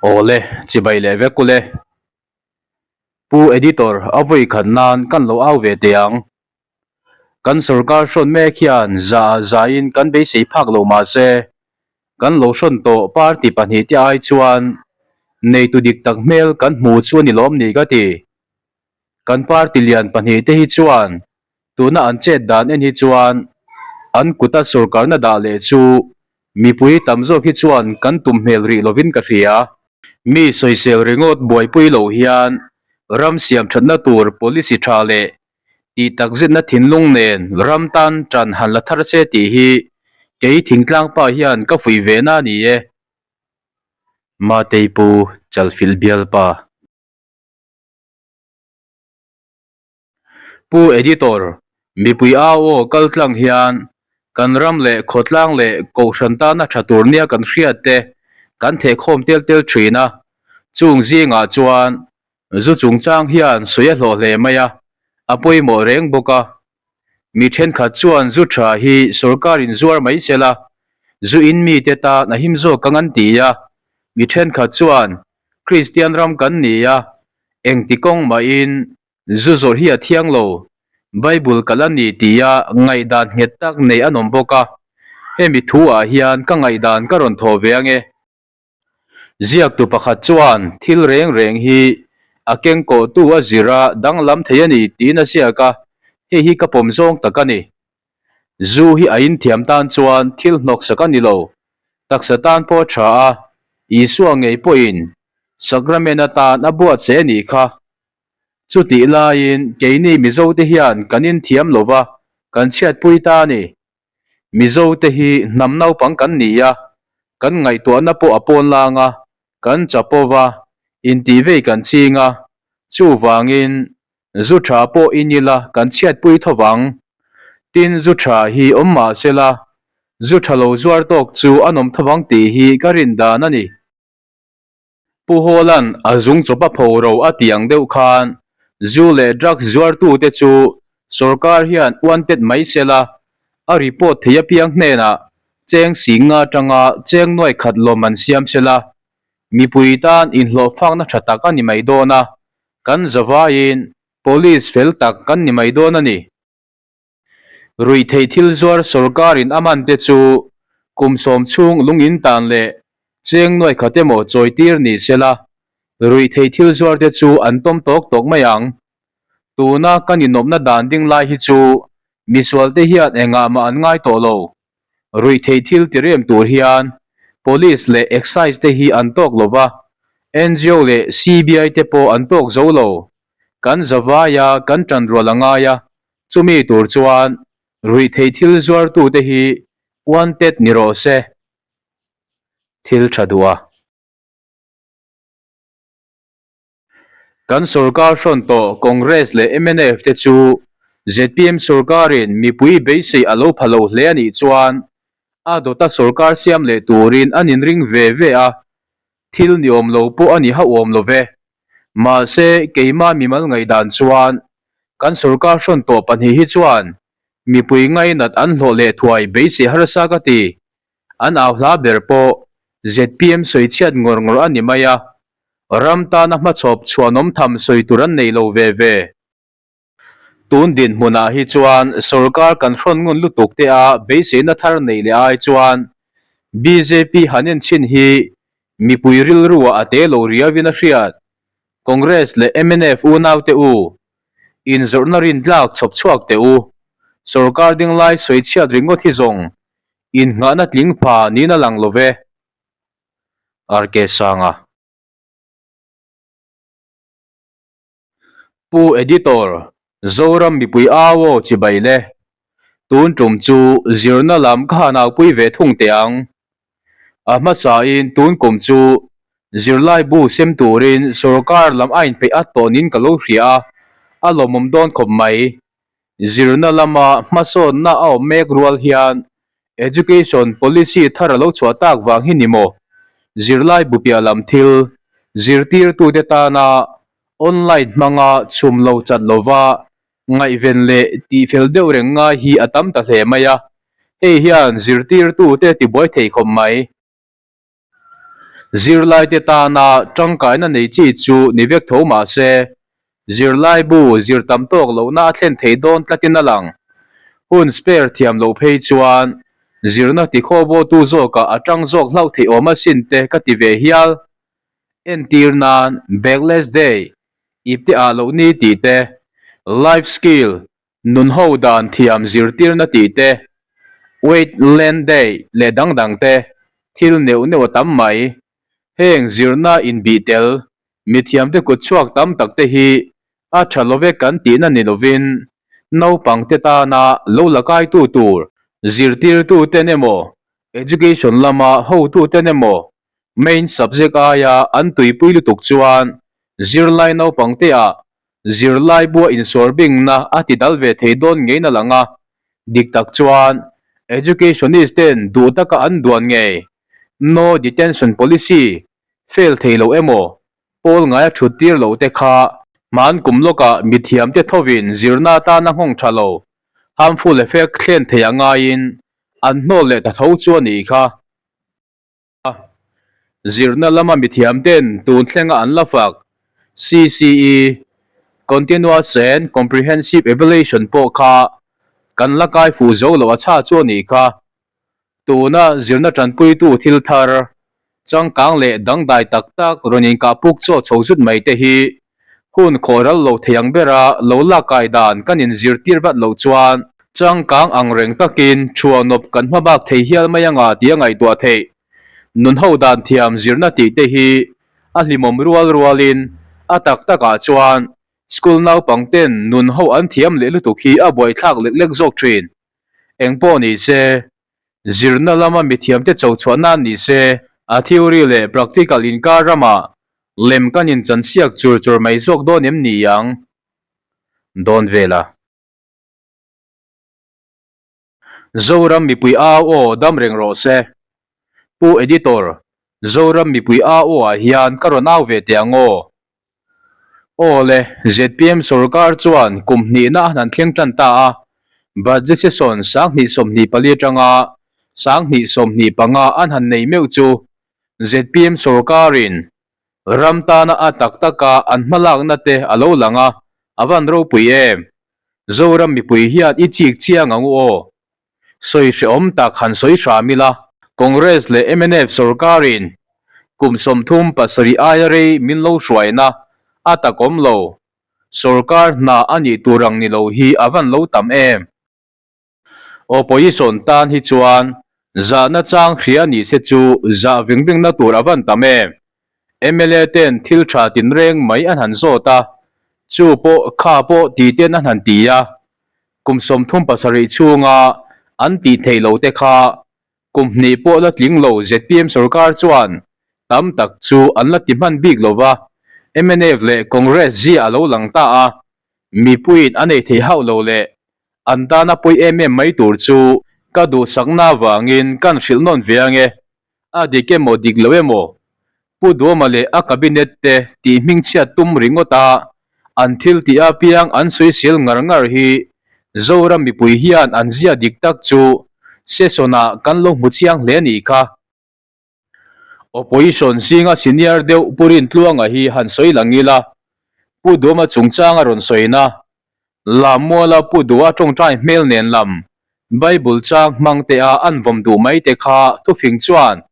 Awle, chibai leh vek ule. Pu Editor, a vawi khat nan kan lo au ve teh ang. Kan sorkar hrawn mek hian za ah zain kan beisei phak lo mah se, kan lo hrawn tawh party pahnihte ai chuan neitu dik tak hmel kan hmu chu a ni lawm ni ka ti. Kan party lian pahnihte hi chuan tuna an chet dan en hi chuan an kuta sorkarna dah leh chu mipui tam zawk hi chuan kan tum hmel rih lovin ka hria. Mi sawisel ringawt buaipui lo hian ram siam thatna tur policy tha leh tih takzetna thinlung nen ram tan tan han la thar se tih hi kei thingtlang pa hian ka fuih ve na a ni e. Matei Pu Chalfilh Bialpa. Pu Editor, mipui au aw kal tlang hian kan ram leh khawtlang leh kohhran tana tha tur nia kan hriat te kan thehkhawm tel tel thin a, chung zingah chuan zu chungchang hian sawi a hlawh hle mai a, a pawimawh reng bawk a. Mi thenkhat chuan zu tha hi sorkarin zuar mai se la, zu in mite tan a him zawk ang an ti a, mi thenkhat chuan Kristian ram kan ni a, engti kawng mahin zu zawrh hi a thiang lo, Bible kalh a ni tia ngaihdan nghet tak nei an awm bawk a, hemi thu ah hian ka ngaihdan ka rawn thawh ve ange. Ziaktu pakhat chuan thil reng reng hi a kengkawhtu a zir a danglam thei a ni tiin a ziak a, hei hi ka pawm zawng tak a ni. Zu hi a inthiam tan chuan thil hnawksak a ni lo, taksa tan pawh a tha a, Isua ngei pawhin Sacrament atan a buatsaih a nih kha. Chutih laiin keini Mizote hian kan inthiam lo va, kan chhiatpui ta a ni. Mizote hi hnam naupang kan ni a, kan ngaihtuahna pawh a pawn lang a, kan chapo va, intihvei kan ching a, chuvangin Zu tha pawh i ni la kan chhiatpui tho vang. Tin, zu tha hi awm mah se la, zu tha lo zuar tawk chu a nawm tho vang tih hi ka rin dan a ni. Pu Hawla'n a zung chawp a pho ro a tih ang deuh khan zu leh drugs zuartute chu sorkar hian uantet mai se la, a report thei apiang hnenah cheng singa atanga cheng nuai khat lawm an siam se la, mipui tan inhlawhfakna tha tak a ni mai dawn a, Kan zavaiin Police fel tak kan ni mai dawn a ni. Ruihtheih thil zuar sorkarin a man te chu kum sawm chhung lungin tan leh cheng nuai khat emaw chawi tir ni se la, ruihtheih thil zuar te chu an tawm tawk tawk mai ang. Tuna kan inawpna dan ding lai hi chu misual te hian engah mah an ngai tawh lo. Ruihtheih thil ti rem tur hian Police leh Excise te hi an tawk lo va, ngo leh CBI te pawh an tawk zo lo. Kan zavaia kan tanrual a ngai a, chumi tur chuan ruihtheih thil zuartute hi wanted ni rawh se. Thil tha duh a. Kan sorkar hrawn tawh Congress leh mnf te chu zpm sorkarin mipui beisei a lo pha lo hle a nih chuan a dawta sorkar siam leh turin an inring ve ve a, thil ni awm lo pawh a ni hauh awm lo ve. Mahse, keimah mimal ngaihdan chuan kan sorkar hrawn tawh pahnih hi chuan mipui ngainat an hlawh leh thuai beisei harsa ka ti. An au hla ber pawh zpm sawichhiat ngawr ngawr a ni mai a, Ram tana hmachhawp chhuanawm tham sawi tur an nei lo ve ve. Tun dinhmunah hi chuan sorkar kan hrawn ngun lutuk te a beiseina thar neih leh ai chuan bjp han en chhin hi mipui rilruah a te lo riauin a hriat. Congress leh mnf unaute u, inzawrhna rintlak chhawp chhuak teh u. Sorkar dinglai sawi chhiat ringawt hi zawng innghahna tling pha niin a lang lo ve. RK Sanga. Pu Editor, Zoram mipui au aw chibai le. Tun tum chu zirna lam ka han aupui ve thung teh ang. A hmasain tun kum chu zirlai bu sem turin sorkar lam a inpeih at tawnin ka lo hria a, a lawmawm dawn khawp mai. Zirna lama hmasawnna a awm mek rual hian Education policy thar a lo chhuah tak vang hi ni maw? Zirlai bu piah lam thil, zirtirtute tana online hmanga chhum lo chat lova ngaihven leh tihfel deuh reng ngai hi a tam ta hle mai a, hei hian zirtirtute tibuai thei khawp mai. Zirlaite tana tangkaina nei chi chu ni vek tho mah se, zirlaibu zir tam tawk lohna a thlen thei dawn tlatin a lang. Hun spare thiam loh phei chuan zirna tikhawbawtu zawkah a tang zawk hlauh theih awm asin te ka ti ve hial. Entir nan Backless Day, ipte ah loh ni tih te, Life Skill, Nun ho dan thiam zirtirna tih te, Wait Land Day leh dang dang te, thil neuh neuh a tam mai. Heng zirna inbih tel, mithiamte kut chhuak tam tak te hi a tha love kan tihna ni lovin, naupangte tana lo la kaitu tur zirtirtuten emaw, education lama hotuten emaw, main subject aia an tuipui lutuk chuan zirlai naupangteah Zirlai bua insawr bingna a ti dal ve thei dawn ngeiin a lang a, dik tak chuan Educationist ten duh taka an duan ngei No Detention Policy fail thei lo emaw pawl ngaia thut tir loh te kha hman kum lawkah mithiamte thovin zirna atana nghawng tha lo harmful effect thlen thei a ngaiin an hnawl leh ta tho chu a nih kha. A, zirna lama mithiam ten tun thlenga an la fak CCE, Continuous and Comprehensive Evaluation, pawh kha kan la kai fuh zo loh a chha chu a nih kha. Tuna zirna tanpuitu thil thar, changkang leh dangdai tak tak rawn inkah puk chaw chho zut mai te hi Hun khawhral lo thei ang bera lo lak kai dan kan inzirtir vat loh chuan changkang ang reng takin thuanawp kan hma bak thei hial mai anga tia ngaihtuah theih. Nunho dan thiam zirna tih te hi a hlimawm rual rualin a tak takah chuan school naupang ten nunho an thiam leh lutuk hi a buaithlak lek lek zawk thin. Engpawh ni se, Zirna lama mithiamte cho chhuah nan ni se, a theory leh practical inkar ramah lem kan inchansiak chur chur mai zawk dawn em ni ang? Dawn vela. Zoram mipui au aw dam reng rawh se. Pu Editor, Zoram mipui au aw ah hian ka rawn au ve teh ang aw. Aw le, zpm sorkar chuan kum hnihna a han thleng tan ta a, budget session 2024 atanga 2025 an han nei meuh chu zpm sorkarin ram tana a tak taka an hmalakna te a lo lang a, a van ropui em? Zoram mipui hian i chik chiang ang u aw. Sawi hrehawm tak han sawi hram ila, Congress leh mnf sorkarin kum 37 aia rei min lo hruaina a takawm lo, sorkar hna a nih tur ang ni lo hi a van lo tam em? Opposition tan hi chuan zahna chang hria ni se chu zah veng vengna tur a van tam em? Mla ten thil tha tinreng mai an han zawt a, chu pawh kha pawh ti ten an han ti a, Kum 37 chhunga an tih theih loh te kha kum hnih pawh la tling lo zpm sorkar chuan tam tak chu an la ti hman bik lo va, mnf leh Congress zia a lo lang ta a, mipuiin an ei theih hauh lo leh an tana pawi em em mai tur chu ka duhsakna avangin kan hrilh nawn ve ange, a dik emaw dik lo emaw Pu Duama leh a cabinet te tih hmingchhiat tum ringawt a, an thil tih apiang an sawisel ngar ngar hi Zoram mipui hian an zia dik tak chu session ah kan lo hmu chiang hle nih kha. Opposition zinga senior deuh Pu Rintluanga hi han sawi lang ila, Pu Duama chungchang a rawn sawina, Lammuala Pu Dua tawngtai hmel nen lam Bible chang hmang te a an vawm duh mai te kha thufing chuan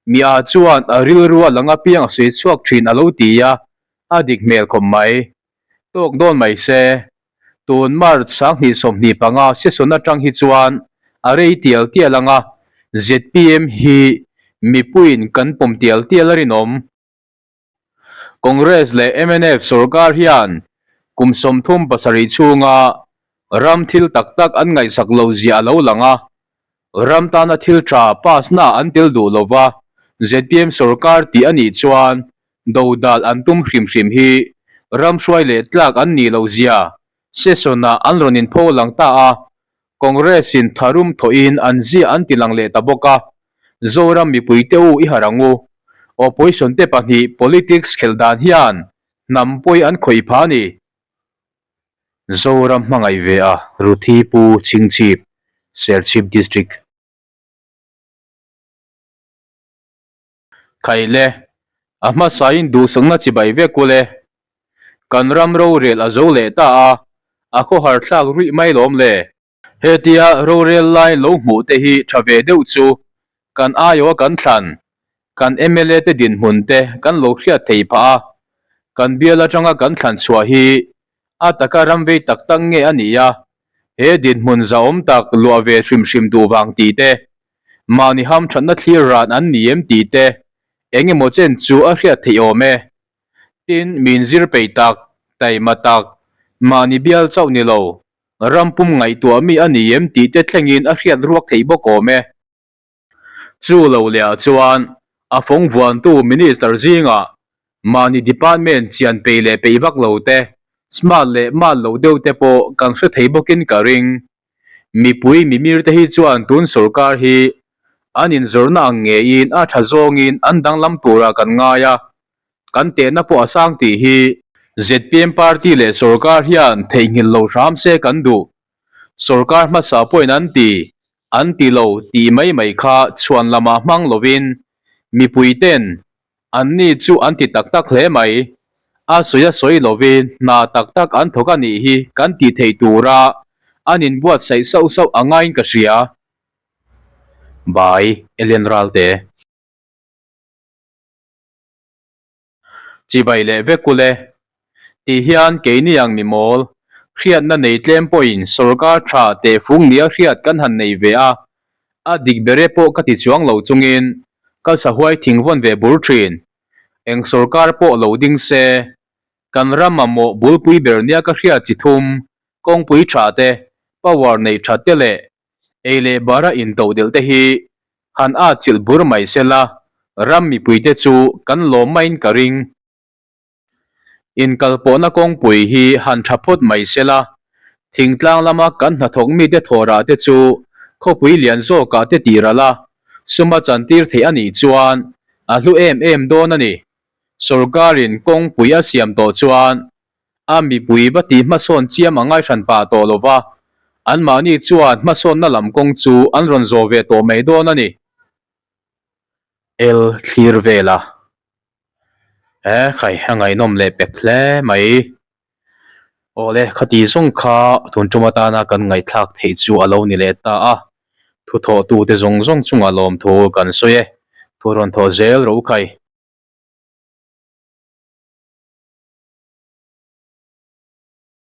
Mi a chuan a rilru a lang apiang a sawi chhuak thin a lo ti a, a dik hmel khawp mai. Tawk dawn mai se. Tun March 2025 session atang hi chuan a rei tial tial ang a, zpm hi mipuiin kan pawm tial tial a rinawm. Congress leh mnf sorkar hian kum 37 chhunga ram thil tak tak an ngaihsak lo zia a lo lang a, ram tana thil tha pass na an tel duh lo va, zpm sorkar tih a nih chuan dodal an tum hrim hrim hi ram hruai leh tlak an nih loh zia session ah an rawn inpho lang ta a, Congress in tharum thawhin an zia an ti lang leh ta bawk a, Zoram mipui te u i harh ang u. Opposition te pahnih politics khelh dan hian hnam pawi an khawih pha a ni. Zoram hmangaih ve a Ruthi Pu Chhingchhip, Serchhip District. Khaile, a hmasain duhsakna chibai vek ule. Kan ram rorel a zo leh ta a, a khawhar thlak ruih mai lawm le. Hetia rorel lai lo hmuh te hi tha ve deuh chu kan aiawh kan thlan, kan mla te dinhmun te kan lo hriat thei phah a, kan bial atanga kan thlan chhuah hi a taka ram vei tak tak nge a nih a, he dinhmun zahawm tak luah ve hrim hrim duh vang tih te, mahni hamthatna thlir ran an ni em tih te eng emaw chen chu a hriat theih awm e. Tin, min zir peih tak, taima tak, mahni bial chauh ni lo, ram pum ngaihtuah mi a ni em tih te thlengin a hriat ruak theih bawk awm e. Chu lo leh ah chuan a fawng vuantu Minister zingah mahni department chian peih leh peih vak lo te, smart leh malt lo deuh te pawh kan hre thei bawkin ka ring. Mipui mimir te hi chuan tun sorkar hi an inzawrhna ang ngeiin a tha zawngin an danglam turah kan ngai a, kan tehna pawh a sang tih hi zpm party leh sorkar hian theihnghilh lo hram se kan duh. Sorkar hmasa pawhin an ti, an ti lo tih mai mai kha chhuan lamah hmang lovin mipui ten anni chu an ti tak tak hle mai. A sawi a sawi lovin hna tak tak an thawk a nih hi kan tih theih tura an inbuatsaih sauh sauh a ngaiin ka hria. By Ellen Ralte. Chibai leh vek ule. Tih hian keini ang mi mawl, hriatna nei tlem pawhin sorkar tha tehfung nia hriat kan han nei ve a, a dik bere pawh ka ti chuang lo chungin ka sahuai thing vawn ve bur thin. Eng sorkar pawh lo ding se, kan ram mamawh bulpui ber nia ka hriat chi thum, kawngpui tha te, power neih that te leh ei leh bara intodelh te hi Han a chilh bur mai se la, ram mipuite chu kan lawm maiin ka ring. Inkalpawhna kawngpui hi han tha phawt mai se la, thingtlang lama kan hnathawk mite thawhrah te chu khawpui lian zawkah te tih ralh a, suma chantir theih a nih chuan a hlu em em dawn a ni. Sorkarin kawngpui a siam tawh chuan A mipui va tih hmasawn chiam a ngaihran pah tawh lo va, anmahni chuan hmasawnna lam kawng chu an rawn zawh ve tawh mai dawn a ni. El thlir vel a. He khai a ngaihnawm leh pek hle mai. Awle, khati zawng kha tun tum atana kan ngaihthlak theih chu a lo ni leh ta a. Thuthawhtute zawng zawng chungah lawmthu kan sawi e. Thu rawn thawh zel ro khai.